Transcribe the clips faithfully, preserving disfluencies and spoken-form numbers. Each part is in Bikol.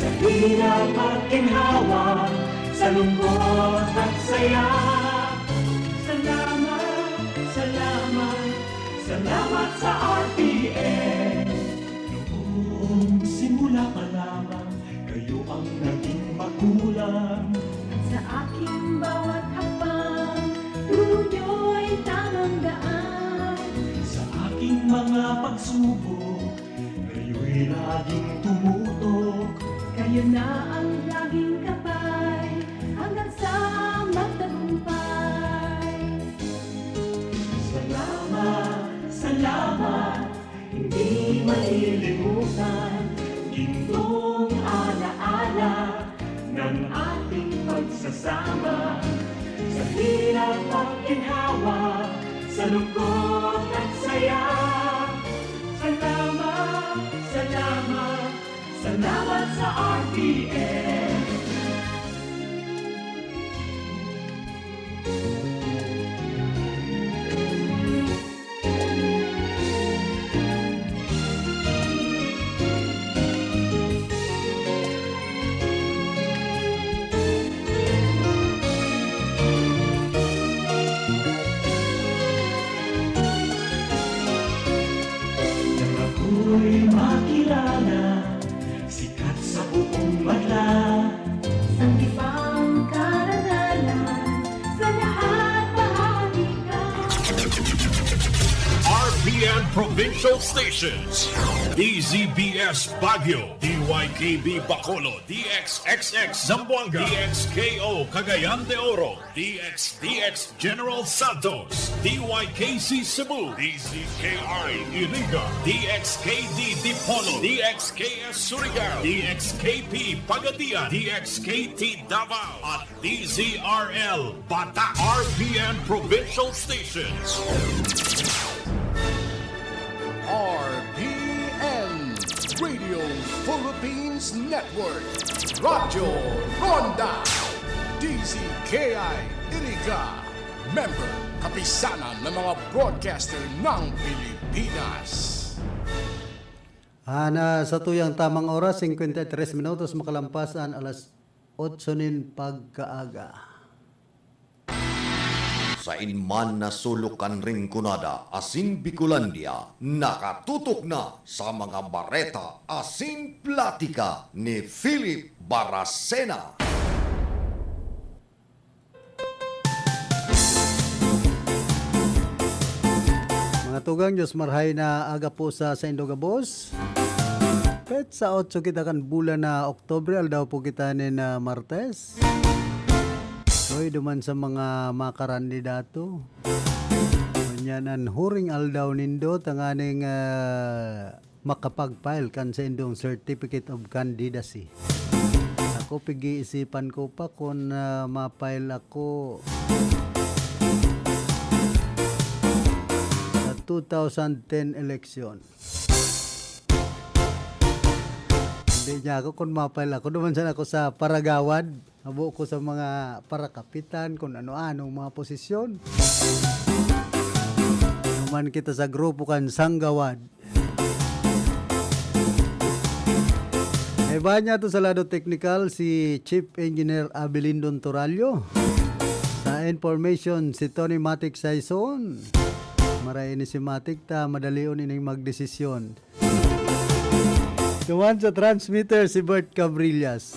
Sa hirap at ginhawa, sa lungkot at saya. Salamat, salamat, salamat sa R T N. Noong simula pa lamang, kayo ang naging magulang. Sa aking bawat hakbang, turo niyo'y tamang daan. Sa aking mga pagsubok, kayo'y laging tumutok. Kayo na ang laging gabay hanggang sa magtagumpay. Salamat, salamat, hindi malilimutan. Gintong alaala ng ating pagsasama. Sa hirap at ginhawa, sa lungkot at saya. Salamat, salamat, salamat sa R T N. Nang ako'y makilala, sikat sa buong madla. Sanggipang karangalan, sa lahat bahagi ka. R P N Provincial Stations, D Z B S Baguio, D Y K B Bacolod, D X X X Zamboanga, D X K O Cagayan de Oro, D X D X General Santos, D Y K C Cebu, D Z K I Iriga, D X K D Dipolog, D X K S Surigao, D X K P Pagadian, D X K T Davao, at D Z R L Bata, R P N Provincial Stations. R P N Radio Philippines Network, Radyo Ronda, D Z K I Iriga, member, Kapisanan ng mga Broadcaster ng Pilipinas. Ah, na sa tuyang tamang oras, singkwenta y tres minutos makalampas an alas otso nin pagkaaga. Sain man na sulok kan Rinconada asin Bicolandia, nakatutok na sa mga bareta asin platika ni Philip Baracena. Mga tugang, Diyos marhay na aga po sa saindo gabos. Petsa otso kita kan bulan na Oktubre, aldaw po kita nin, ah, Martes. Hoy, duman sa mga makarandidato. Ngunyan an huring aldaw nindo, tanganing, ah, makapag-file kan saindong Certificate of Candidacy. Ako, pig-iisipan ko pa kun, ah, ma-file ako sa two thousand ten election. Hindi niya ako kun ma-file ako. Duman sana ako sa paragawad. Habo ko sa mga parakapitan, kun ano-anong mga posisyon. Duman kita sa grupo kan Sanggawad. Kaibahan niya to sa lado teknikal, si Chief Engineer Abilindon Torallo. Sa information, si Tony Matic Saison. Maray ni si Matic ta, madalion ining magdesisyon. Duman sa transmitter, si Bert Cabrillas.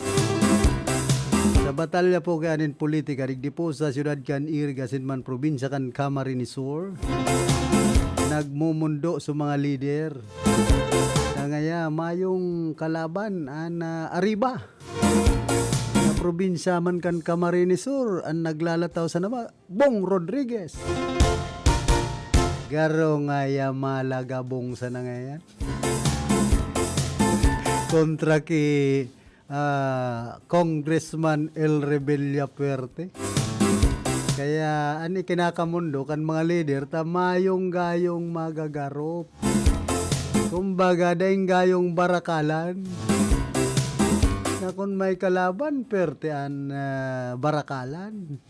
Sa batalya po kaya nin politika, digdi po sa siyudad kan Iriga, asin man probinsya kan Camarines Sur, nagmumundo sa mga lider. Sa ngaya, mayong kalaban an, ah, ariba. Sa probinsya man kan Camarines Sur, an naglalataw sa nama, Bong Rodriguez. Garo ngaya malagabong sana ngayan. Kontra ki, ah, Congressman El Rebella Fuerte. Kaya, an ikinakamundo kan mga lider, ta mayong gayong magagarop. Kumbaga, daing gayong barakalan. Na kun may kalaban, perte an, ah, barakalan.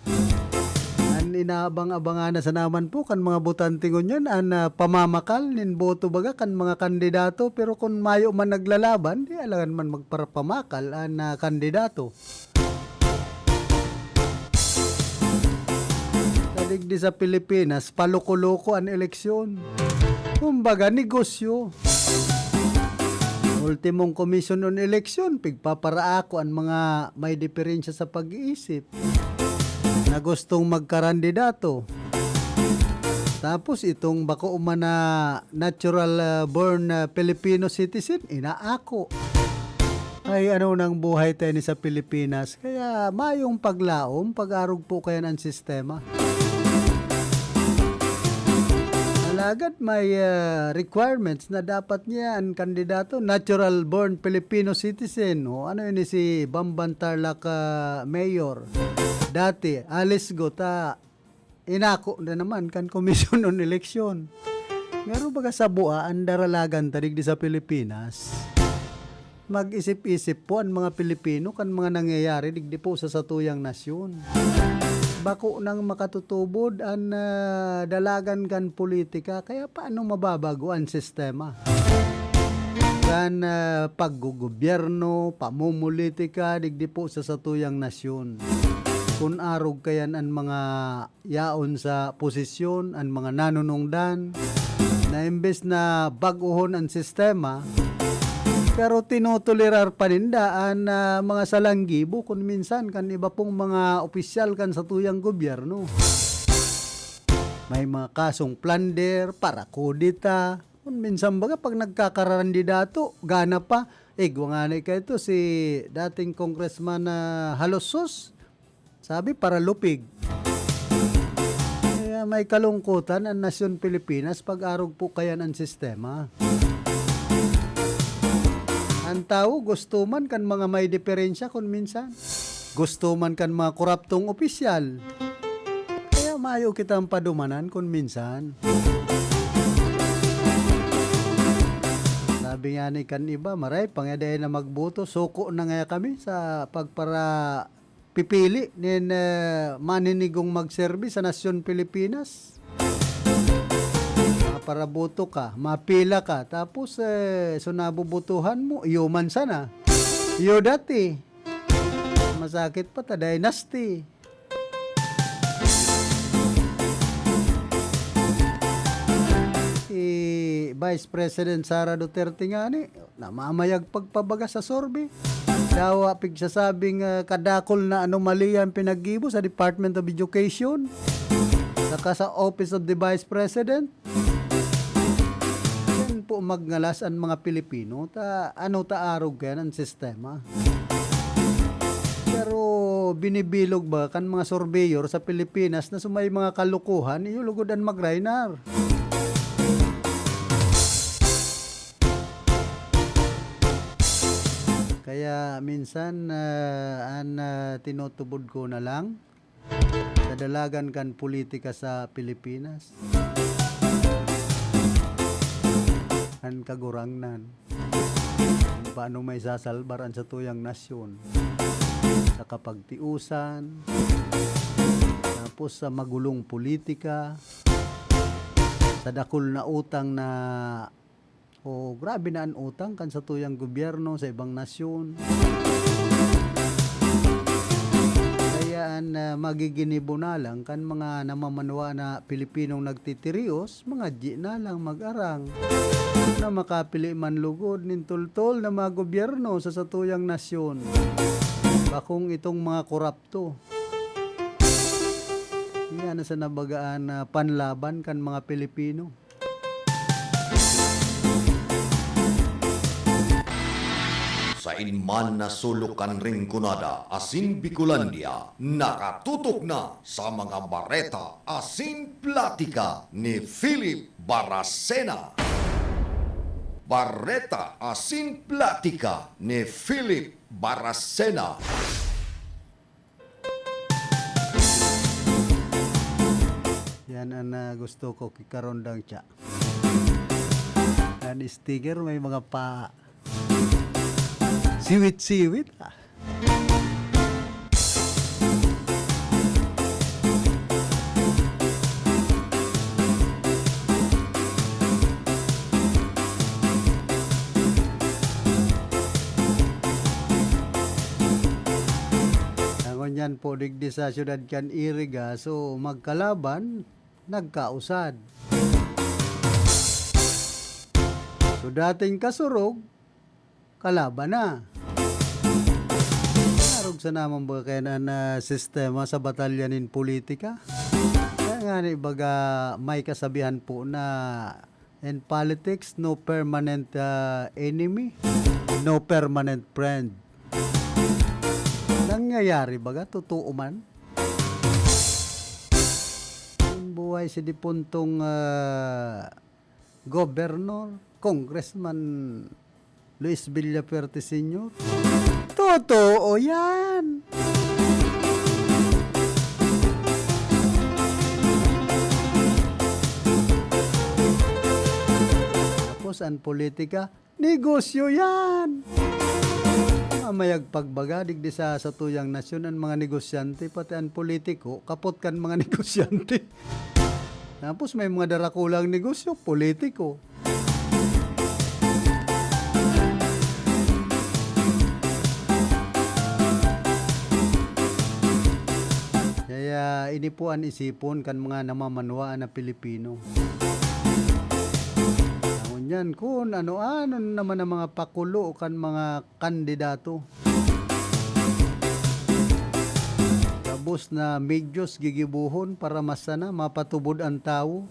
An Inaabang-abangan na sana man po kan mga botante ngunyan an, ah, pamamakal nin boto baga kan mga kandidato, pero kun mayo man naglalaban, di alangan man magparapamakal an, ah, kandidato. Sa digdi sa Pilipinas, paloko-loko an eleksyon. Kumbaga, negosyo. Ultimong komisyon on eleksyon, pigpaparaako an mga may diferensya sa pag-iisip na gustong magkarandidato. Tapos itong bako man na natural, ah, born, ah, Filipino citizen, inaako. Ay, ano nang buhay tayo ni sa Pilipinas? Kaya mayong paglaom, pag-arog po kayan ang sistema. Alagad may, ah, requirements na dapat niya ang kandidato, natural born Filipino citizen. O ano yun, si Bamban Tarlac, ah, Mayor. Dati, Alice Go, ta, inako na naman kan Komisyon on Eleksyon. Ngaro baga sa bua, ang daralagan ta digdi sa Pilipinas. Mag-isip-isip po ang mga Pilipino kan mga nangyayari digdi po sa satuyang nasyon. Bako nang makatutubod an, ah, dalagan kan politika, kaya paano mababago an sistema? Kan, ah, paggogobyerno, pamumulitika, digdi po sa satuyang nasyon. Kun arog kayan an mga yaon sa posisyon, an mga nanunungdan, na imbes na bag-ohon an sistema, pero tinotolerar pa ninda an, ah, mga salanggibo kun minsan kan iba pong mga opisyal kan satuyang gobyerno. May mga kasong plunder, parakudeta, kun minsan baga pag nagkakarandidato, gana pa. Igwa ngani kaito si dating Congressman na Halosos, sabi, paralupig. Kaya may kalungkutan ang nasyon Pilipinas pag arog po kayan ang sistema. Ang tawo gusto man kan mga may diferensya kun minsan. Gusto man kan mga koraptong opisyal. Kaya mayo kitang padumanan kun minsan. Sabi nga ni kan iba, maray pa nga dai na magboto, suko na nga kami sa pagpara-, pipili nin, eh, maninigong magserbi sa nasyon Pilipinas. Maparaboto ka, mapila ka, tapos, eh, so nabobotohan mo, iyo man sana. Iyo dati. Masakit pa ta, dynasty. Si Vice President Sara Duterte ngani, namamayag pagpabaga sa survey. Dawa pigsasabing, ah, kadakul na anomalya ang pinaggibo sa Department of Education, saka sa Office of the Vice President. Yan po magngalas ang mga Pilipino. Ta, ano ta arog kaya ng sistema? Pero binibilog ba kan mga surveyor sa Pilipinas na sumay mga kalukuhan, iyo lugod an magrainar? Kaya minsan, ah, an, ah, tinutubod ko na lang, sa dalagan kan politika sa Pilipinas, an Kagurangnan, kung paano maisasalbar an satuyang nasyon sa kapagtiusan, tapos sa magulong politika, sa dakul na utang na O, grabe na an utang kan satuyang gobyerno sa ibang nasyon. Kaya an, ah, magiginibo na lang kan mga namamanwa na Pilipinong nagtitirios, mangadyi na lang, mag-arang, na makapili man lugod nin tultol na mga gobyerno sa satuyang nasyon. Bakong itong mga korapto. Yan na sa nabagaan na panlaban kan mga Pilipino. Sain man na sulok kan Rinconada asin Bicolandia, nakatutok na sa mga bareta asin platika ni Philip Baracena. Bareta asin platika ni Philip Baracena. Yan an, ah, gusto ko ki Karondang Cha. An sticker may mga pa siwit-siwit, ah. Yan po, digdi sa siyudad kan Iriga. So, magkalaban, nagkausad. So, dating kasurog, kalaban na. Arog sa naman ba kaya na, na sistema sa batalya nin politika? Kaya nga ni baga may kasabihan po na in politics, no permanent, ah, enemy, no permanent friend. Nangyayari baga? Totoo man? Yung buhay si dipuntong, ah, gobernor, congressman Luis Villafuerte Senior? Totoo yan! Tapos ang politika, negosyo yan! Mamayag pagbaga, digdi sa satuyang nasyon, ang mga negosyante, pati ang politiko, kapot kan mga negosyante. Tapos may mga darakulang negosyo, politiko. Kaya ini po an isipon kan mga namamanwaan na Pilipino. Ngunyan, kun ano-ano naman ang mga pakulo kan mga kandidato. Gabos na medyos gigibohon para mas sana mapatubod an tawo.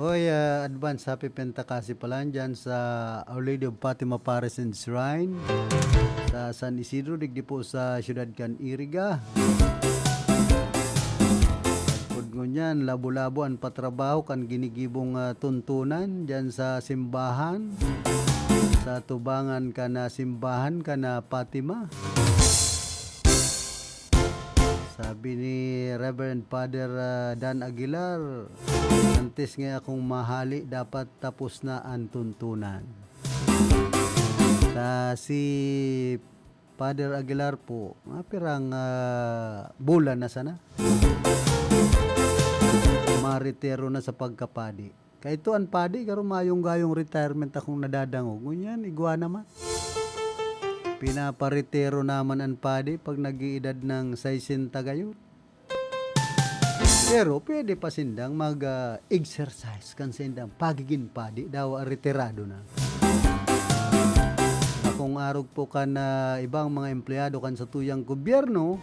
Oy, ah, advance happy Pentecost pala dyan sa Our Lady of Fatima Parish and Shrine sa San Isidro, digdi po sa siyudad kan Iriga. Sagkod ngunyan, labo-labo an patrabaho kan ginigibong, ah, tuntunan diyan sa simbahan, sa tubangan kan, ah, simbahan kan, ah, Fatima. Sabi ni Reverend Father, ah, Dan Aguilar, "Antes nga akong mahali, dapat tapos na an tuntunan." Ta si Father Aguilar po, mga pirang, ah, bulan na sana. Maretiro na sa pagkapadi. Kaito an padi, garo mayong gayong retirement akong nadadangog. Ngunyan, igwa naman. Pinaparetiro naman an padi pag nag-iidad ng sesenta gayon. Pero pwede pa sindang mag, ah, exercise kan sindang pagigin padi, dawa retirado na. Akong arog po kan, ah, ibang mga empleyado kan satuyang gobyerno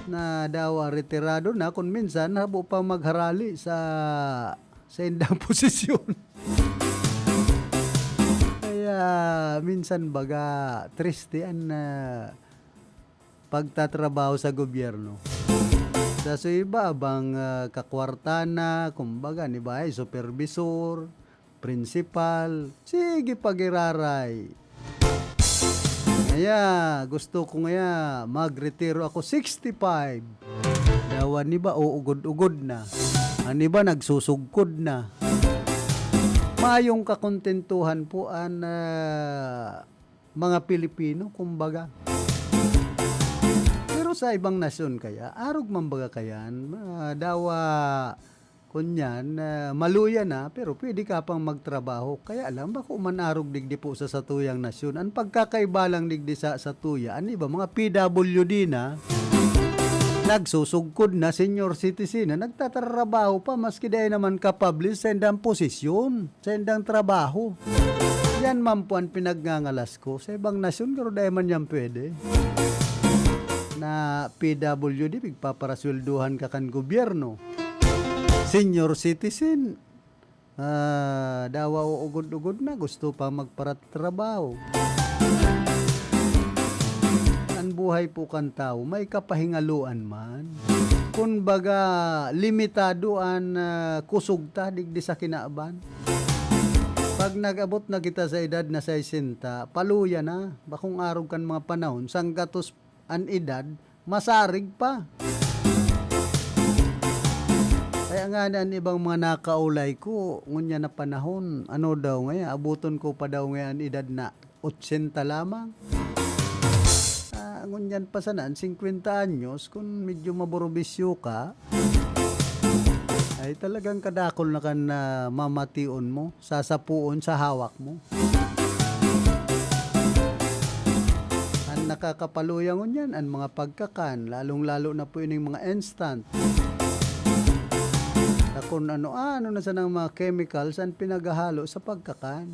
na dawa retirado na, kun minsan habo pa magharali sa, sa indang posisyon. Kaya minsan baga triste an, ah, pagtatrabaho sa gobyerno. Sa, sa iba, abang, ah, kakwarta na, kumbaga, ni ba, ay, supervisor, principal, sige, pag-iraray. Kaya, gusto ko ngaya, magretiro ako sixty-five. Daw an iba, uugod-ugod na. An iba, nagsusugkod na. Mayong kakontentuhan po an, ah, mga Pilipino, kumbaga. Pero sa ibang nasyon kaya, arog man baga kayan, ah, dawa, kunyan, ah, maluya na, pero pwede ka pang magtrabaho. Kaya lang, bako man arog digdi po sa satuyang nasyon. Ang pagkakaiba lang digdi sa satuya, an iba, mga P W D na, nagsusugkod na, senior citizen na, nagtatrabaho pa, maski dai naman kapable sa indang posisyon, sa indang trabaho. Yan man po ang pinagngangalas ko. Sa ibang nasyon, pero dai man yan pwede. Na P W D, pigpaparasweldohan ka kan gobyerno. Senior citizen, ah, dawa o ugod-ugod na, gusto pa magparatrabaho. An buhay po kan tawo, may kapahingaloan man. Kun baga, limitado an, ah, kusog ta digdi sa kinaban. Pag nag-abot na kita sa edad na sesenta, paluya na. Bakong arog kan mga panahon, sanggatos an edad, masarig pa. Kaya nga na an ibang mga nakaulay ko, ngunyan na panahon, ano daw ngaya, abuton ko pa daw ngaya an edad na otsenta lamang. Ah, ngunyan pa sana, an singkwenta anyos, kung medyo maborobisyo ka, Ay talagang kadakol na kan, ah, mamation mo, sasapuon sa hawak mo. An nakakapaluyang ngunyan, an mga pagkakan, lalong-lalo na po ining mga instant. Na kun ano-ano na sanang mga chemicals an pinaghahalo sa pagkakan.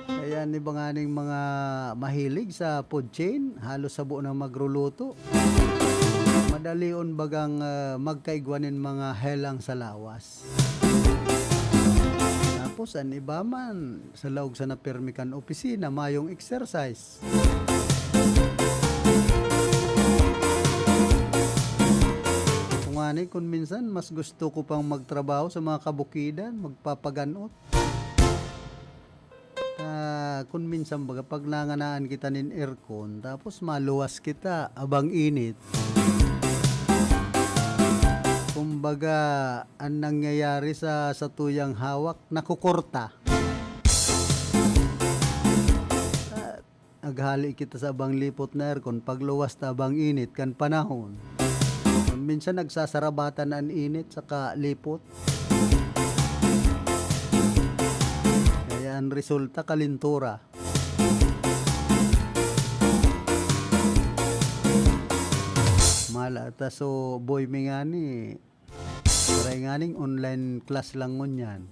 Kaya an iba nganing mga mahilig sa food chain, halos sabo na magruluto. Madalion bagang, ah, magkaigwa nin mga helang sa lawas. Tapos an iba man, sa laog sana pirmi kan opisina, mayong exercise. Kung ani, kun minsan, mas gusto ko pang magtrabaho sa mga kabukidan, magpapaganot. Ah, kun minsan baga, pag nanganaan kita nin aircon, tapos maluwas kita, abang init. Kumbaga, an nangyayari sa satuyang hawak, nakukurta. Ah, naghali kita sa abang lipot na aircon, pagluwas ta abang init kan panahon. Minsan nagsasarabatan an init saka lipot. Kaya an resulta, kalintura. Mala ta, so, boy mi ngani, Aray nganing online class lang ngunyan.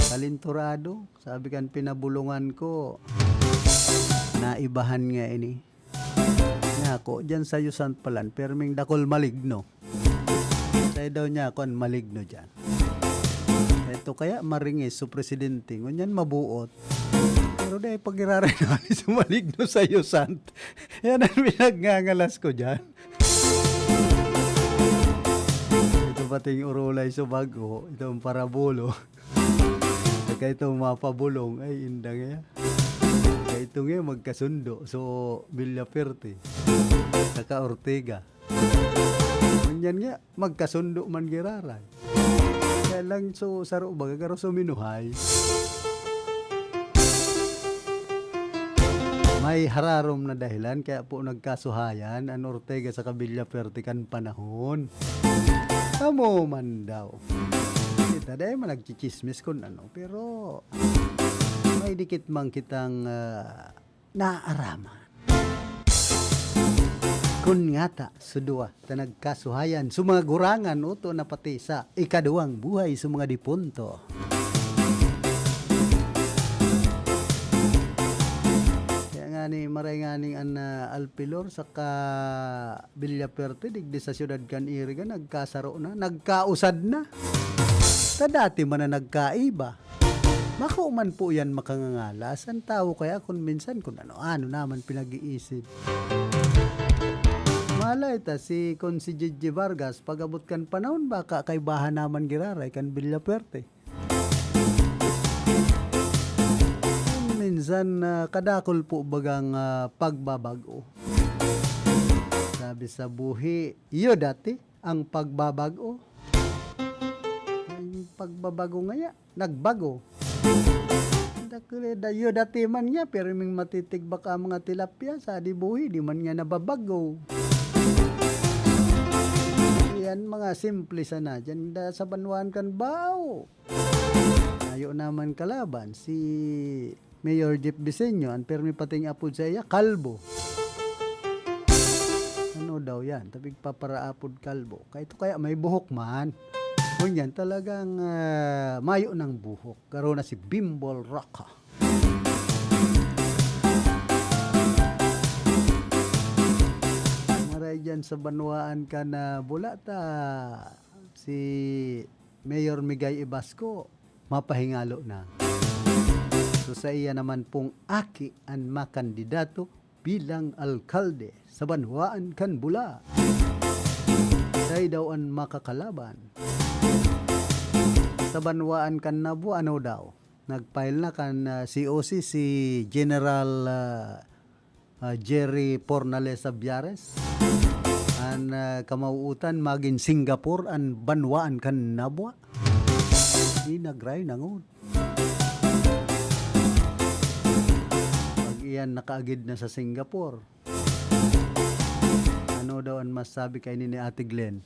Kalinturado, sabi kan pinabulungan ko, naibahan nga ini. Nako, diyan sa Yusan palan, perming dakol maligno. Sa'yo daw niya ako an maligno diyan. Ito kaya maringis so presidente, ngunyan mabuot. Pero dai pag-iraray na sa maligno sa Yusan. Yan ang pinagngangalas ko diyan. Ito pating urulay sa bago, itong parabolo. Saka itong mga pabulong, ay, indang yan. Kaya ito nga, magkasundo. So, Villaferte. Saka Ortega. Ngunyan nga, magkasundo man giraray. Kaya lang, so, saro baga, garo suminuhay. May hararom na dahilan kaya po nagkasuhayan an Ortega saka Villaferte kan panahon. Kamo man daw. Kita dai man nagchichismis kun ano, pero may dikit man kitang, ah, naaaraman. Kun ngata, so duwa ta nagkasuhayan, so mga gurangan, oto na pati sa ikaduwang buhay sa mga depunto. Kaya nga ni, maray nga ning an, ah, Alpilor saka Villaferte, digdi sa siyudad kan Iriga, nagkasaro na, nagkausad na. Ta dati man na nagkaiba. Bako man po yan makangangalas. An tawo kaya kun minsan kun ano-ano naman pinag-iisip. Malay ta si, kun si Gigi Vargas, pag-abot kan panahon, baka kaibahan naman giraray kan Villaferte. Minsan, ah, kadakol po bagang, ah, pagbabag-o. Sabi sa buhi, iyo dati, ang pagbabag-o. Ang pagbabago ngaya, nagbago. Dakule dayo dati man niya, pero ming matitigbak ang mga tilapia, sa dibuhi, di man niya nababago. Yan, mga simple sana. Diyan da, sa banwaan kan Bao. Ayo naman kalaban, si Mayor Jeff Bisenyo, an pirmi pating apod saiya, Kalbo. Ano daw yan? Tapig paparaapod Kalbo. Kaya ito kaya may buhok man. Ngunyan talagang, ah, mayo ng buhok. Garo na si Bimbol Rock. Maray dyan sa banwaan ka na bulata. Si Mayor Migay Ibasco, mapahingalo na. So, saiya naman pong aki an makandidato bilang alkalde sa banwaan kan Bula. Siya daw an makakalaban. Sa banwaan kan Nabua, ano daw? Nag-file na kan, ah, C O C si General, ah, ah, Jerry Pornales Sabiares. An, ah, kamawutan magin Singapore an banwaan kan Nabua. Di nagray nangon. Pag iyan nakaagid na sa Singapore. Ano daw an masabi kaini ni Ate Glenn.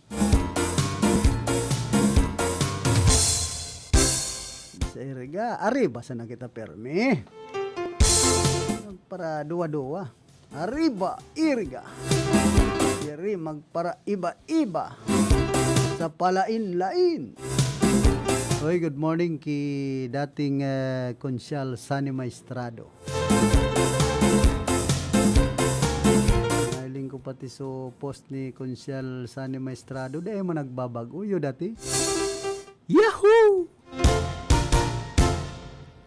Sa Iriga, ariba sana kita permi. Para duwa-duwa. Ariba, Iriga. Diri magpara-iba-iba sa palain-lain. Oy, good morning ki dating, eh, Konsyal Sunny Maestrado. Nahiling ko pati so post ni Konsyal Sunny Maestrado, dai man nagbabag-o, iyo dati. Yahoo!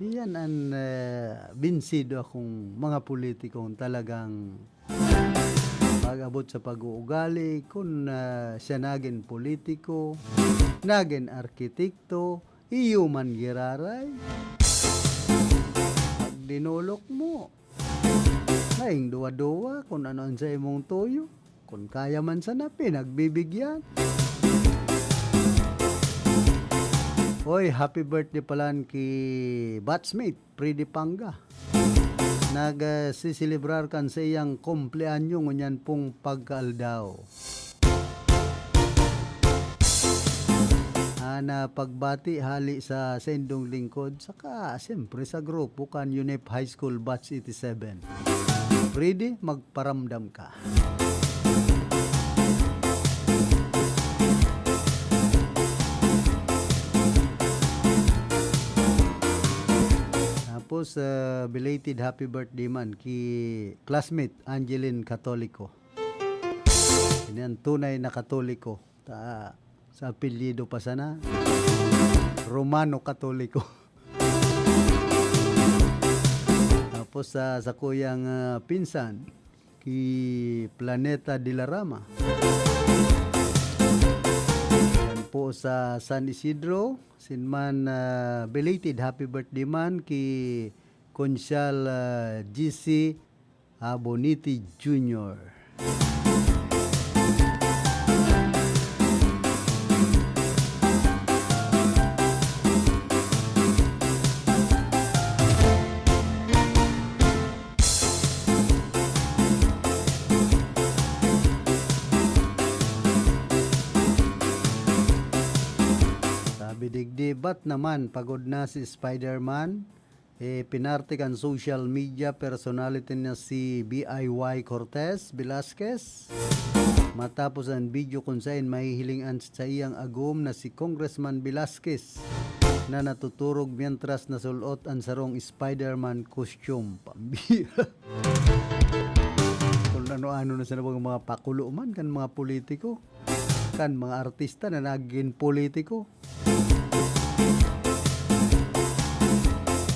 Iyan an, eh, binsido akong mga politikong talagang pag-abot sa pag-uugali, kun, ah, siya nagin politiko, nagin arkitekto, iyo man giraray. Pag dinolok mo, naing duwa-duwa kun ano an sa imong tuyo. Kun kaya man sana, pinagbibigyan. Hoy, happy birthday palan ki batchmate Freddy Panga. Nag, ah, siselebrar kan sa iyang kumpleanyo ngunyan pong pagkaaldaw. An, ah, pagbati hali sa saindong lingkod, saka siyempre sa grupo kan UNEP High School Batch eighty-seven. Freddy, magparamdam ka. Tapos, ah, belated happy birthday man ki classmate Angeline Catolico. Ini an tunay na Katoliko. Ta, sa apelyido pa sana, Romano Katoliko. Tapos sa sakuyang, ah, pinsan, ki Planeta de la Rama. Yan po sa San Isidro, sin man, ah, belated happy birthday man ki Konsyal, ah, G C Aboniti Junior. Sabi digdi, "Ba't naman pagod na si Spider-Man?" Eh, pinarte kan social media personality na si B I Y Cortez Velasquez, matapos an video kun saen mahihiling an saiyang agom na si Congressman Velasquez na natuturog mientras nasul-ot an sarong Spider-Man costume. Pambira. Kung ano-ano na sana bang mga pakulo man kan mga politiko, kan mga artista na nagin politiko.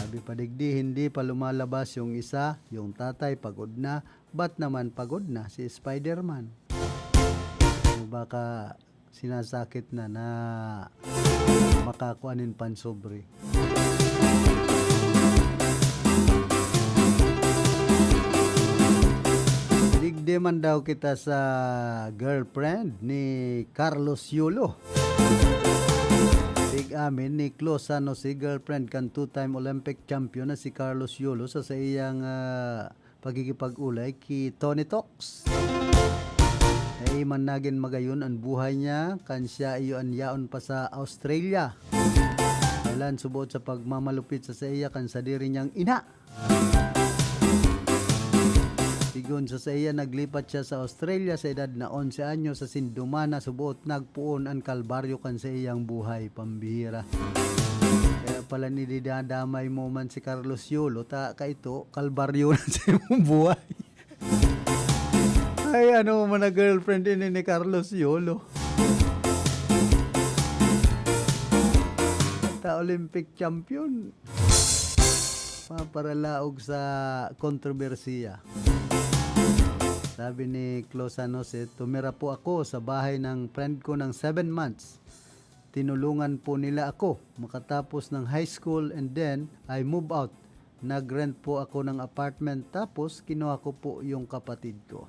Sabi pa digdi, hindi pa lumalabas yung isa, yung tatay pagod na. Ba't naman pagod na si Spider-Man? O baka sinasakit na, na makakuha nin pansobre. Digdi man daw kita sa girlfriend ni Carlos Yulo. Tig-amin ni Clo San Jose, girlfriend kan two-time Olympic champion na si Carlos Yulo, sa saiyang, ah, pagkikipag-olay ki Tony Talks. Dai man nagin magayon an buhay niya kan siya iyo an yaon pa sa Australia. Dalan suboot sa pagmamalupit sa saiya kan sadiri niyang ina. Sigon sa saiya, naglipat siya sa Australia sa edad na onse anyos, asin duman na suboot nagpoon an kalbaryo kan saiyang buhay. Pambihira. Kaya pala nididadamay mo man si Carlos Yulo, ta kaito, kalbaryo na sa imong buhay. Ay, ano man na girlfriend ini ni Carlos Yulo? Ta Olympic champion. Maparalaog sa kontrobersiya. Sabi ni Clo San Jose, "Tumira po ako sa bahay ng friend ko ng seven months. Tinulungan po nila ako makatapos ng high school and then I move out. Nag-rent po ako ng apartment tapos kinuha ko po yung kapatid ko."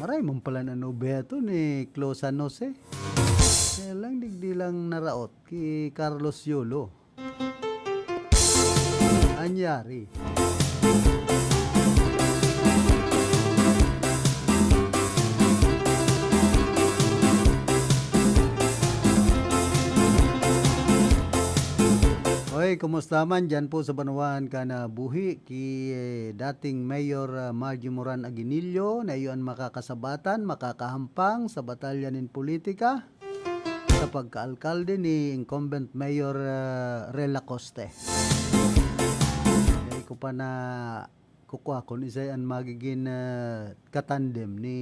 Maray man pala na nobya to ni Clo San Jose. Kaya lang digdi lang naraot ki Carlos Yulo. Anyari. Kumusta man diyan po sa banwaan kan buhi ki, eh, dating Mayor, ah, Margie Moran Aguinillo, na iyo an makakasabatan, makakahampang sa batalya nin politika sa pagkaalkalde ni incumbent Mayor, ah, Rel Acoste. Dai ko pa na kukua kun isay an magigin, ah, katandem ni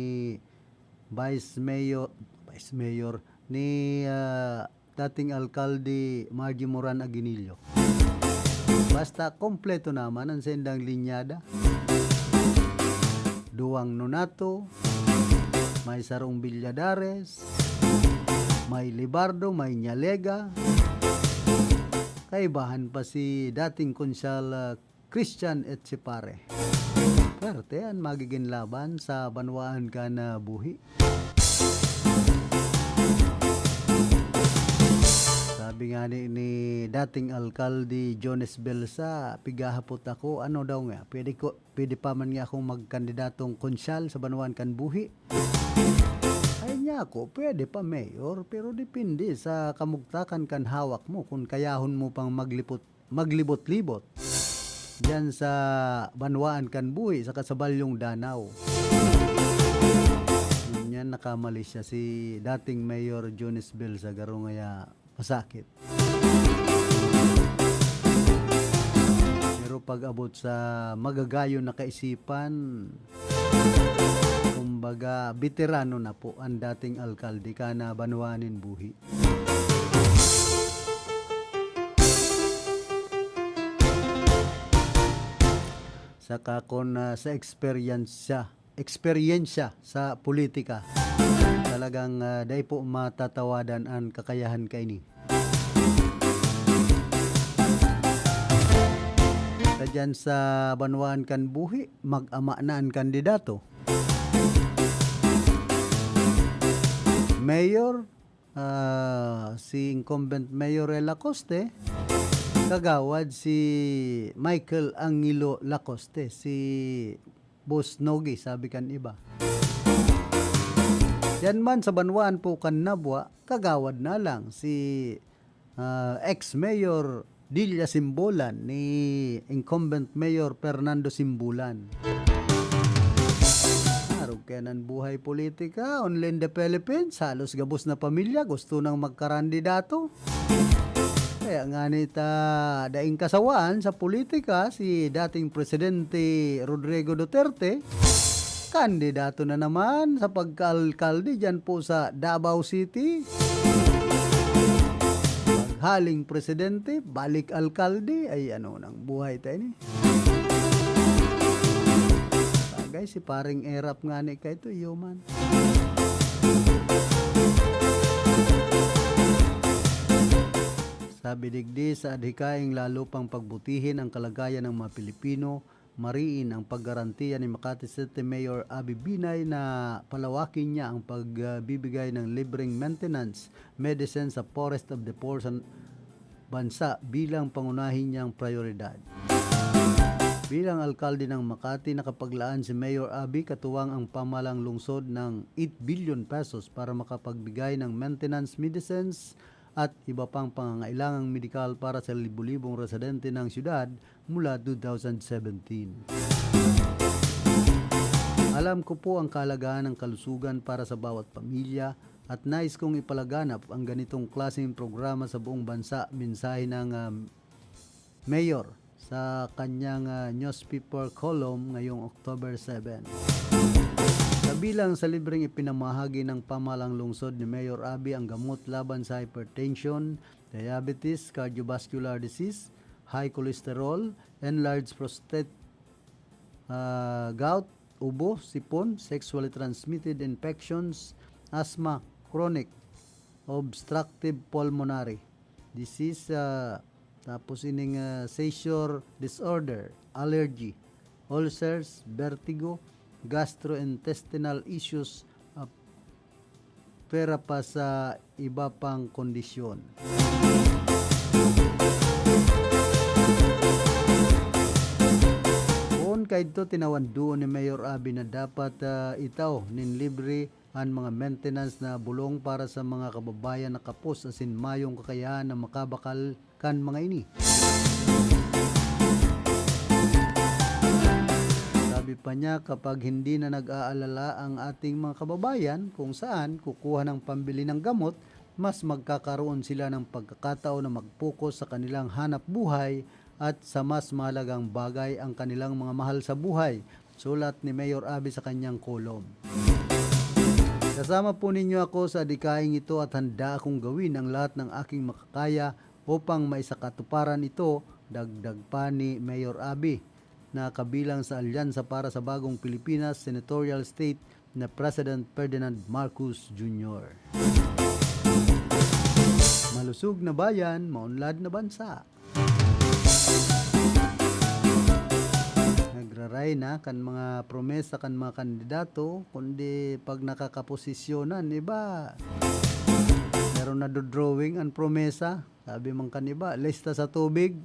Vice Mayor, Vice Mayor, ni, ah, dating alkalde Margie Moran Aguinillo. Basta kompleto naman an saindang linyada. Duwang Nonato, may sarong Villadares, may Libardo, may Nyalega. Kaibahan pa si dating Konsehal, ah, Christian Etchepare. Puwerte an magigin laban sa banwaan kan buhi. Sabi ngani ni dating alkalde Jones Belsa, pigahapot ako, ano daw nga, pwede ko, pwede pa man nga akong magkandidatong konsyal sa banwaan kan buhi? Ay niya ako, pwede pa, Mayor, pero depende sa kamugtakan kan hawak mo kung kayahon mo pang maglipot maglibot-libot diyan sa banwaan kan buhi saka sa Balyong Danao. Ngunyan nakamali siya, si dating Mayor Jones Bel sa garo ngaya masakit. Pero pag-abot sa magagayon na kaisipan, kumbaga, beterano na po ang dating alkalde kan banwaan nin buhi. Saka kun, ah, sa eksperyensya, eksperyensya sa politika, talagang, ah, dai po matatawadan an kakayahan kaini. Sa diyan sa banwaan kan buhi, mag-ama na an kandidato. Mayor, ah, si incumbent Mayor Rel Acoste, kagawad si Michael Angelo Lacoste, si Boss Nogi, sabi kan iba. Diyan man sa banwaan po kan Nabua, kagawad na lang si, ah, ex-mayor Dilla Simbulan ni incumbent Mayor Fernando Simbulan. Arog kaya nan buhay politika, only in the Philippines, halos gabos na pamilya gusto nang magkarandidato. Kaya ngani ta daing kasawaan sa politika si dating Presidente Rodrigo Duterte, kandidato na naman sa pagkaalkalde diyan po sa Davao City. Paghaling presidente, balik alkalde. Ay, ano nang buhay tayo ni? Bagay, si Paring Erap nga ni kaito, human. Sabi digdi, sa adhikaing lalo pang pagbutihin ang kalagayan ng mga Pilipino, mariin ang paggarantiya ni Makati City Mayor Abby Binay na palawakin niya ang pagbibigay ng libreng maintenance medicine sa poorest of the poor sa bansa bilang pangunahin niyang prioridad. Bilang alkalde ng Makati, nakapaglaan si Mayor Abby katuwang ang pamahalang lungsod ng eight billion pesos para makapagbigay ng maintenance medicines at iba pang pangangailangang medikal para sa libo-libong residente ng siyudad mula two thousand seventeen. "Alam ko po ang kahalagahan ng kalusugan para sa bawat pamilya at nais kong ipalaganap ang ganitong klaseng programa sa buong bansa," mensahe ng, um, mayor sa kanyang, ah, newspaper column ngayong October seven. Kabilang sa libreng ipinamahagi ng pamahalang lungsod ni Mayor Abby ang gamot laban sa hypertension, diabetes, cardiovascular disease, high cholesterol, enlarged prostate, ah, gout, ubo, sipon, sexually transmitted infections, asthma, chronic obstructive pulmonary disease, ah, tapos ining, ah, seizure disorder, allergy, ulcers, vertigo, gastrointestinal issues, ah, pwera pa sa iba pang kondisyon. Poon kaidto, tinawan duon ni Mayor Abby na dapat, ah, itao nin libre an mga maintenance na bulong para sa mga kababayan na kapos asin mayong kakayahan na makabakal kan mga ini. Sabi pa niya, kapag hindi na nag-aalala ang ating mga kababayan kung saan kukuha ng pambili ng gamot, mas magkakaroon sila ng pagkakataon na mag-focus sa kanilang hanap buhay at sa mas mahalagang bagay, ang kanilang mga mahal sa buhay, sulat ni Mayor Abby sa kanyang kolom. Kasama po ninyo ako sa adhikaing ito at handa akong gawin ang lahat ng aking makakaya upang maisakatuparan ito, dagdag pa ni Mayor Abby, na kabilang sa Alyansa para sa Bagong Pilipinas Senatorial State na President Ferdinand Marcos Junior. Malusog na bayan, maunlad na bansa. Nagraray na kan mga promesa kan mga kandidato, kundi pag nakakaposisyonan, iba, pero nadodrawing an promesa. Sabi man kan iba, lista sa tubig.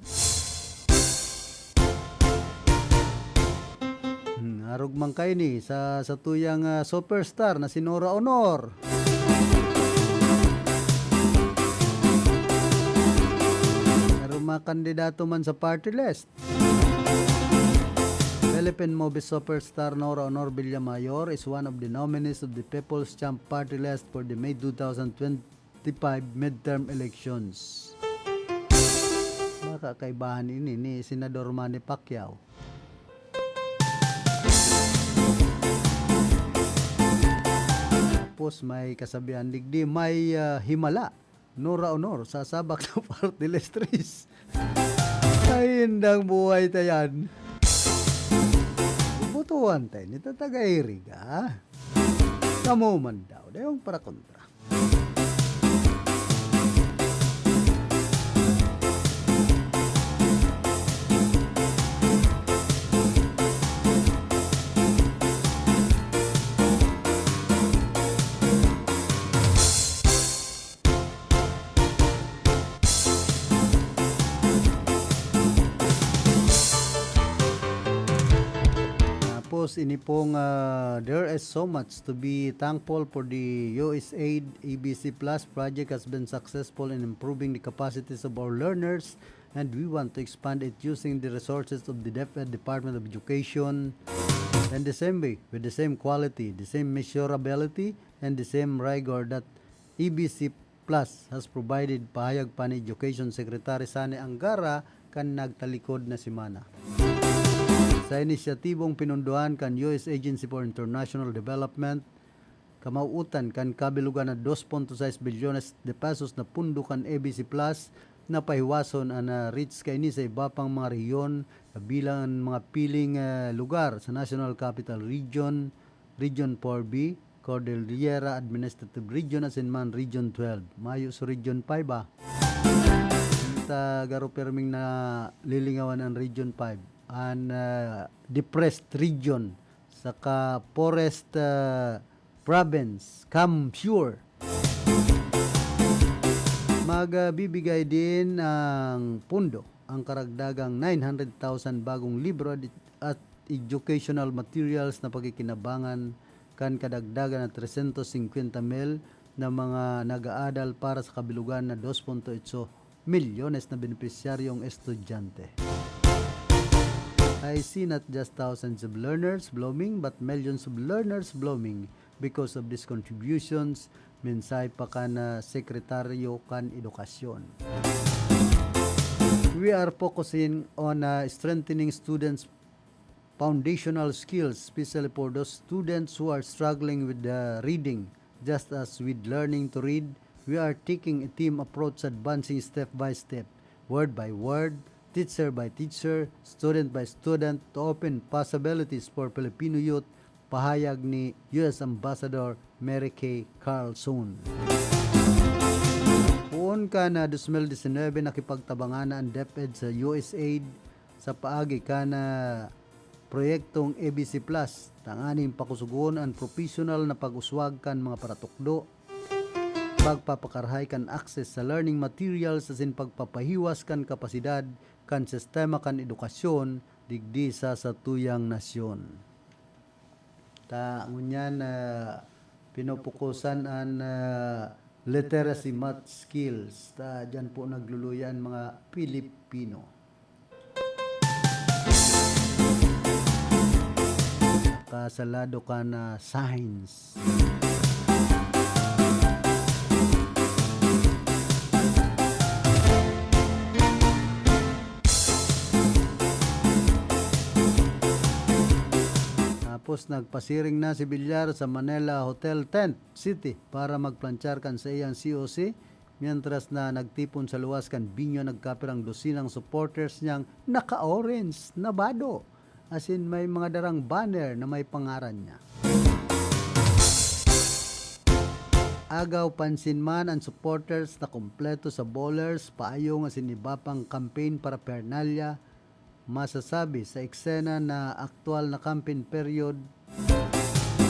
Hmm, arog man kaini sa, sa tuyang, ah, superstar na si Nora Honor. Pero mga kandidato man sa party list. Philippine movie superstar Nora Honor Villamayor is one of the nominees of the People's Champ Party List for the May two thousand twenty-five midterm elections. Baka kaibahan ini ni Senador Manny Pacquiao. Tapos may kasabihan, digdi may, ah, himala. Nora Honor, sasabak na party list race. Ay, indang buhay ta yan. Bubutuhan tayo nito, taga-Iriga. Kamo man daw, dayong para kontra. Tapos, ini pong, ah, there is so much to be thankful for the U S A I D. E B C Plus project has been successful in improving the capacities of our learners, and we want to expand it using the resources of the DepEd Department of Education. And the same way, with the same quality, the same measurability, and the same rigor that E B C Plus has provided, pahayag pa ni Education Secretary Sani Angara kan nagtalikod na semana. Sa inisyatibong pinundohan kan U S Agency for International Development, kamautan kan kabilugan na dos punto sais bilyones de pesos na pundo kan E B C Plus, na pahiwason an, ah, reach kaini sa iba pang mga rehiyon, kabilang an mga piling, ah, lugar sa National Capital Region, Region four B, Cordillera Administrative Region, asin man Region twelve. Mayo sa Region five, ah. Ita garo pirming nalilingawan an Region five, an, ah, depressed region, saka forest, ah, province, Kamsur. Magbibigay din ang pundo ang karagdagang nine hundred thousand bagong libro at, at educational materials na pagkikinabangan kan kadagdagan na tresentos singkwenta mil na mga nag-aadal para sa kabilugan na dos punto otso milyones na benepisyaryong estudyante. I see not just thousands of learners blooming, but millions of learners blooming because of these contributions, mensahe pa kan, ah, Sekretaryo kan Edukasyon. We are focusing on, ah, strengthening students' foundational skills, especially for those students who are struggling with the reading. Just as with learning to read, we are taking a team approach, advancing step by step, word by word, teacher by teacher, student by student, to open possibilities for Filipino youth, pahayag ni U S Ambassador Mary Kay Carlson. Poon kan dos mil disinwebe, nakipagtabangan na an DepEd sa U S A I D sa paagi kan, ah, proyektong E B C Plus, tanganing pakusugon an propesyonal na pag-uswag kan mga paratukdo, pagpapakarahay kan access sa learning materials asin pagpapahiwas kan kapasidad kan sistema kan edukasyon digdi sa satuyang nasyon. Ta, ngunyan, ah, Pinupukusan an, ah, literacy math skills. Ta, diyan po nagluluya an mga Pilipino. Kasalado ka na science. Tapos nagpasiring na si Villar sa Manila Hotel Tent City para magplanchar kan saiyang C O C, mientras na nagtipon sa luwas kan Binyo nagkapirang dosinang supporters niyang naka-orange na bado, asin may mga darang banner na may pangaran niya. Agaw pansin man an supporters na kompleto sa bowlers, paayong asin iba pang campaign paraphernalia masasabi sa eksena na aktual na campaign period.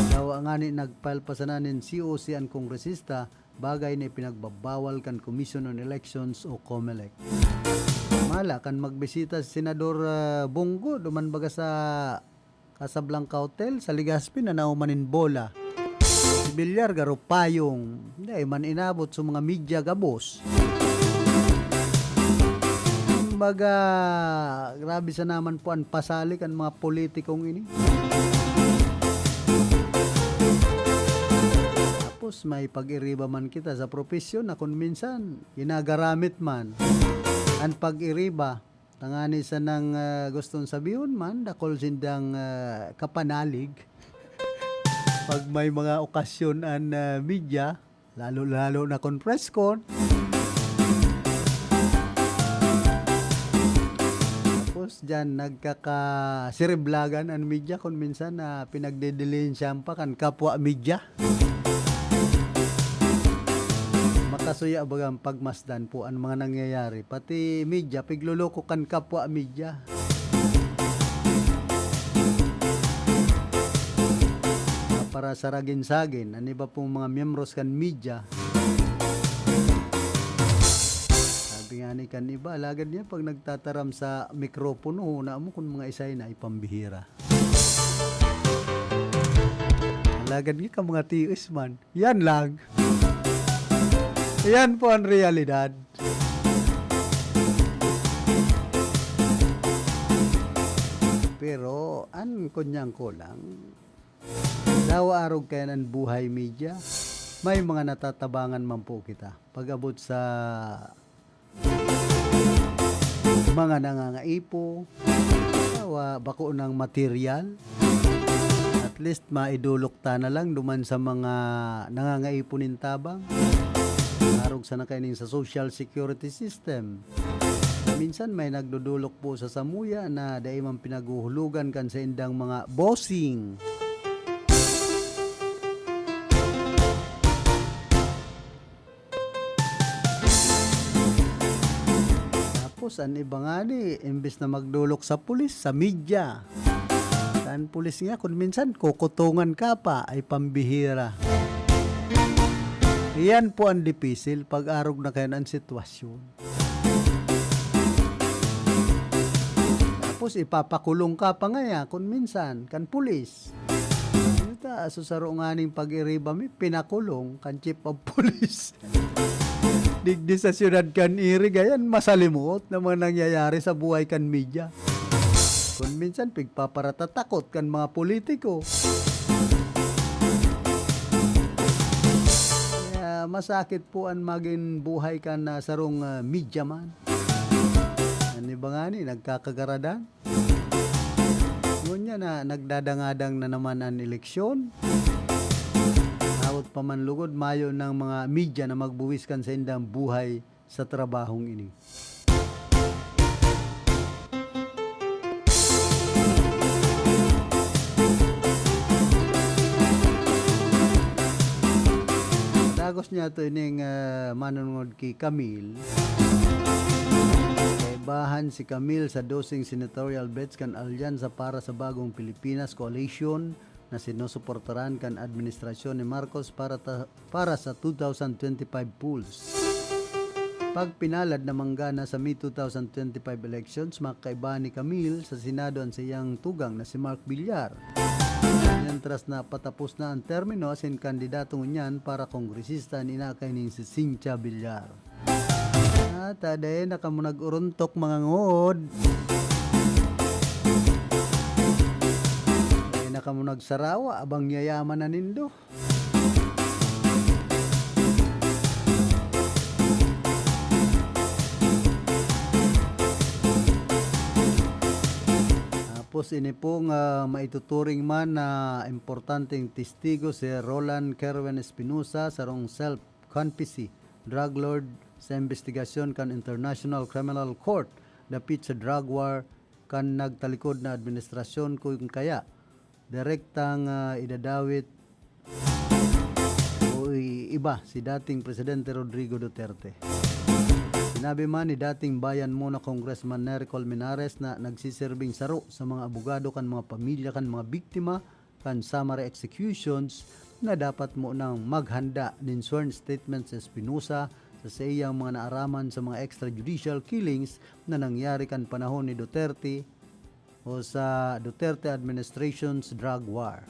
Dawa ngani nag-file pa sana nin C O C an kongresista, bagay na ipinagbabawal kan Commission on Elections o COMELEC. Mala kan magbisita si Senador, ah, Bong Go duman baga sa Casablanca Hotel, sa Legazpi, nanaw man nin bola. Si Villar garo payong, dai man inabot sa mga media gabos. Kumbaga, grabe sana man po an pasali kan mga politikong ini. Tapos may pag-iriba man kita sa propesyon na kun minsan ginagaramit man an pag-iriba. Tangani sanang, ah, gustong sabihon man, dakul sindang, ah, kapanalig. Pag may mga okasyon an, ah, media, lalo-lalo na kun press con. Tapos diyan, nagkakasiriblagan an media kun minsan na pinagdidilihensyahan pa kan kapwa media. Makasuya baga an pagmasdan po an mga nangyayari. Pati media, pigloloko kan kapwa media. Para sa ragin-sagin, an iba pong mga miyembros kan media, sabi nga ni kan iba, alagad niya pag nagtataram sa mikropono, huna mo kung mga isay na ipambihira. Alagad nga ka mga tiis man. Yan lang. Yan po ang realidad. Pero, an kunyang kulang, dawa arog kaya an buhay media, may mga natatabangan man po kita. Pag-abot sa mga nangangaipo, dawa bako nang material. At least, maidolok ta na lang duman sa mga nangangaipo nin tabang. Arog sana kaining sa social security system. Minsan may nagdodolok po sa samuya na dai man pinaghuhulugan kan saindang mga bossing. Tapos, an iba ngani, imbes na magdolok sa pulis, sa media. Sa pulis nga, kun minsan, kokotongan ka pa, ay pambihira. Iyan po ang dipisil pag arog na kayan an sitwasyon. Tapos, ipapakulong ka pa ngaya, kun minsan, kan pulis. Ano ta, so saro nganing pag-iriba mi, pinakulong kan chief of police. Digdi sa siyudad kan Iriga yan, masalimuot na mga nangyayari sa buhay kan media. Kun minsan, pigpaparatatakot kan mga politiko. Kaya masakit po ang maging buhay kan, ah, sarong, ah, media man. Ano ba nga ni, nagkakagaradan? Ngunyan na nagdadangadang na naman an eleksyon, hawot pa man lugod, mayo nang mga media na magbuwis kan saindang buhay sa trabahong ini. Dagos niya to ining, ah, manunod ki Camille. Kaibahan si Camille sa doseng senatorial bets kan Alyansa para sa Bagong Pilipinas Coalition na sinusuportaran kan administrasyon ni Marcos para ta-, para sa two thousand twenty-five polls. Pag pinalad na manggana sa May two thousand twenty-five elections, makakaiba ni Camille sa Senado an saiyang tugang na si Mark Villar. Mientras na patapos na an termino asin kandidato ngunyan para kongresista an ina kaining si Cynthia Villar. Ah, taday na kamo nag-uruntok, mga ngod. Taday na kamo nagsarawa, abang yayaman na nindo. Tapos ini pong, ah, maituturing man na importanteng testigo si Roland Kerwin Espinosa, sarong self-confessee drug lord sa imbestigasyon kan International Criminal Court dapit sa drug war kan nagtalikod na administrasyon, kun kaya direktang, ah, idadawit o i-, iba si dating Presidente Rodrigo Duterte. Sinabi man ni dating Bayan Muna Congressman Nery Colmenares na nagsiserbing saro sa mga abogado kan mga pamilya kan mga biktima kan summary executions na dapat munang maghanda nin sworn statement si Espinosa sa saiyang mga naaraman sa mga extrajudicial killings na nangyari kan panahon ni Duterte o sa Duterte administration's drug war.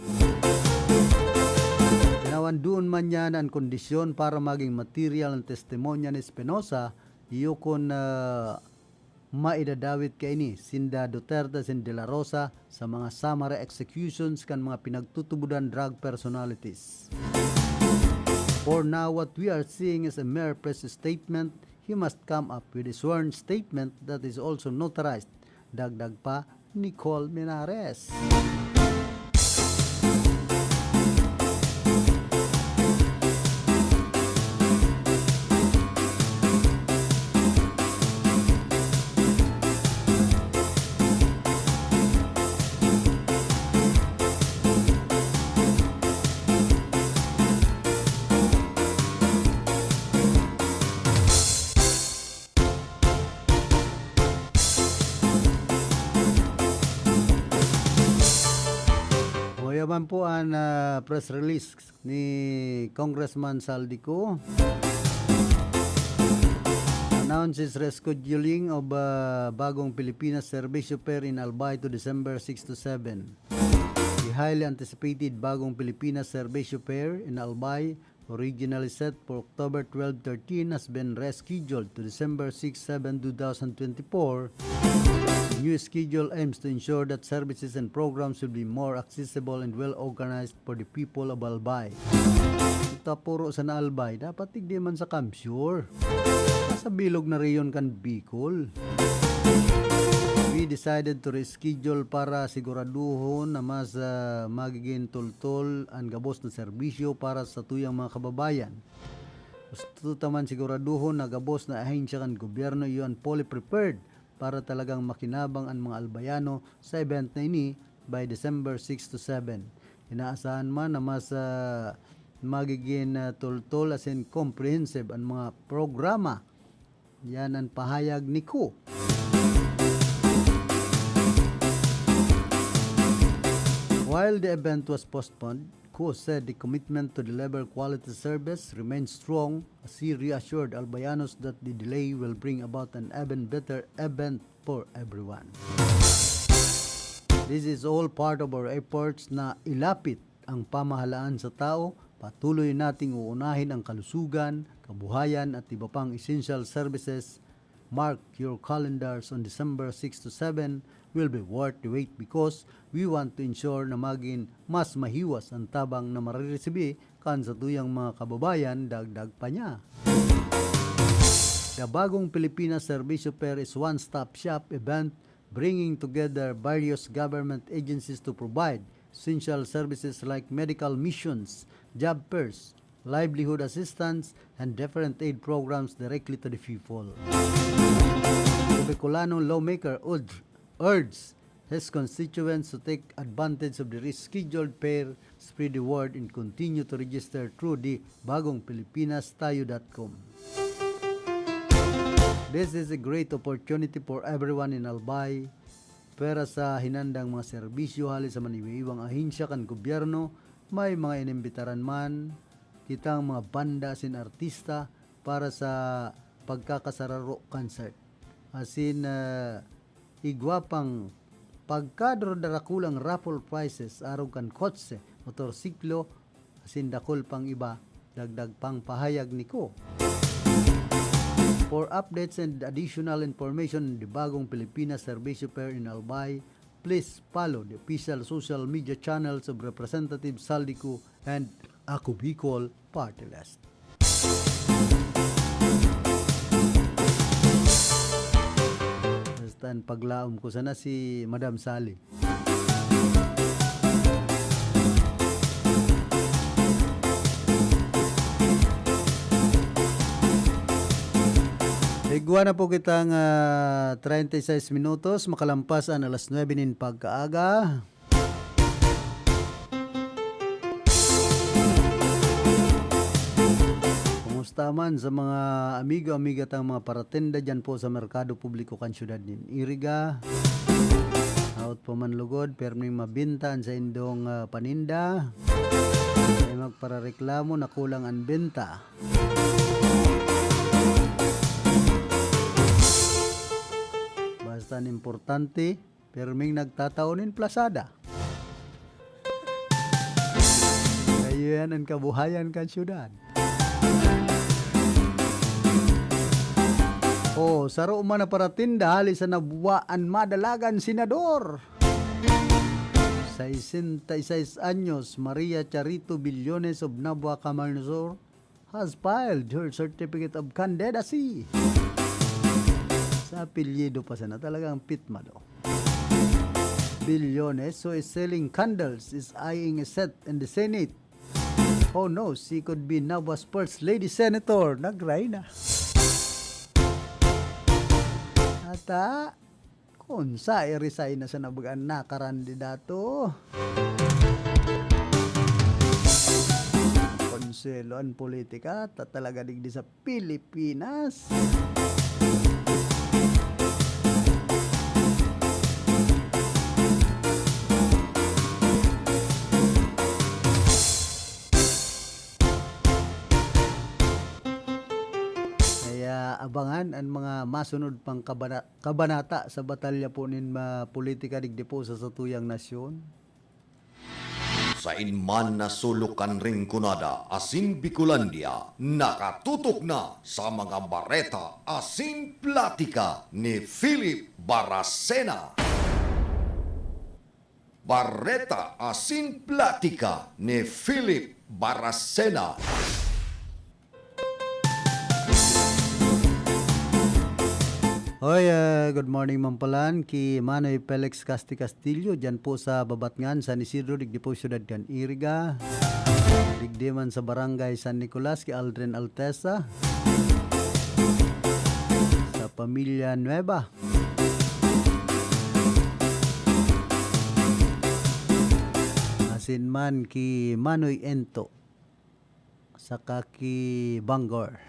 Tinawan doon man niya na an kondisyon para maging material ang testimonya ni Espinosa, iyo kun, ah, maidadawit kaini sinda Duterte asin De La Rosa sa mga summary executions kan mga pinagtutubodan drug personalities. For now, what we are seeing is a mere press statement. He must come up with a sworn statement that is also notarized, dagdag pa ni Colmenares. O, yaman po an, ah, press release ni Congressman Zaldy Co. Announces rescheduling of, ah, Bagong Pilipinas Serbisyo Fair in Albay to December six to seven. The highly anticipated Bagong Pilipinas Serbisyo Fair in Albay, originally set for October twelve, thirteen, has been rescheduled to December six, seven, two thousand twenty-four. The new schedule aims to ensure that services and programs will be more accessible and well organized for the people of Albay. Ito puro sa na Albay, dapat tigdi man sa Kamsur. Sa bilog na rehiyon kan Bicol. We decided to reschedule para siguraduhon na mas, ah, magiging tultol an gabos na serbisyo para sa tuyang mga kababayan. Gusto ta man siguraduhon na gabos na ahensya kan gobyerno iyo an fully prepared para talagang makinabang an mga Albayano sa event na ini by December six to seven. Inaasahan man na mas, ah, magiging, ah, tultol asin comprehensive an mga programa. Yan ang pahayag ni Co. While the event was postponed, Co said the commitment to deliver quality service remains strong as he reassured Albayanos that the delay will bring about an even better event for everyone. This is all part of our efforts na ilapit ang pamahalaan sa tao, patuloy nating uunahin ang kalusugan, kabuhayan at iba pang essential services. Mark your calendars on December six to seven will be worth the wait because we want to ensure na maging mas mahiwas ang tabang na mariresibi kan satuyang mga kababayan, dagdag pa niya. The Bagong Pilipinas Serbisyo Fair is one-stop shop event bringing together various government agencies to provide essential services like medical missions, job fairs, livelihood assistance, and different aid programs directly to the people. The Bicolano lawmaker urge, urge his constituents to take advantage of the rescheduled fair, spread the word, and continue to register through the bagong pilipinas tayo dot com. This is a great opportunity for everyone in Albay. Pwera sa hinandang mga serbisyo hali sa maniwaiwang ahensya kan gobyerno, may mga inimbitaran man kitang mga banda asin artista para sa pagkakasararo concert. Asin, ah, igwa pang pagkadro darakulang raffle prizes arog kan kotse, motorsiklo, asin dakul pang iba, dagdag pang pahayag ni Ko. For updates and additional information, the Bagong Pilipinas Serbisyo Fair in Albay, please follow the official social media channels of Representative Saldi Co and Ako Bicol Party List. Basta an paglaom ko sana si Madam Sally. Igwa na po kitang, ah, treinta y seis minutos, makalampas an alas nuebe nin pagkaaga. Kumusta man sa mga amigo-amiga tang mga paratinda diyan po sa merkado publiko kan siyudad nin Iriga? Hawot pa man lugod, perming mabinta an saindong, ah, paninda. Ay magparareklamo na kulang an benta. Basta an importante, perming nagtatao nin plasada. Kaya yan an kabuhayan kan syudad. Oh, saro man na paratinda hali sa Nabua an madalagan senador. Sesenta y seis anyos, Maria Charito Billones of Nabua, Camarines Sur, has filed her certificate of candidacy. Sa apelyido pa sana, talagang pitmado. Billones, who is selling candles, is eyeing a seat in the Senate. Who knows, she could be Nabua's first lady senator. Nag-resign na. Ata, kung sa i-resign na sa nabagaan na karandidato. Konsuelo an politika, ta talaga digdi sa Pilipinas. Kaya abangan an mga masunod pang kabana-, kabanata sa batalya po nin mga politika digdi po sa satuyang nasyon. Sain man na sulok kan Rinconada asin Bicolandia, nakatutok na sa mga bareta asin platika ni Philip Baracena. Bareta asin platika ni Philip Baracena. Hoy, ah, good morning, Mampalan, ki Manoy Felix Casti Castillo, dyan po sa Babatngan, San Isidro, digdi po, syudad kan Iriga. Digdi man sa Barangay San Nicolas, ki Aldrin Altesa, sa Pamilya Nueva. Asin man ki Manoy Ento. Saka ki Bangor.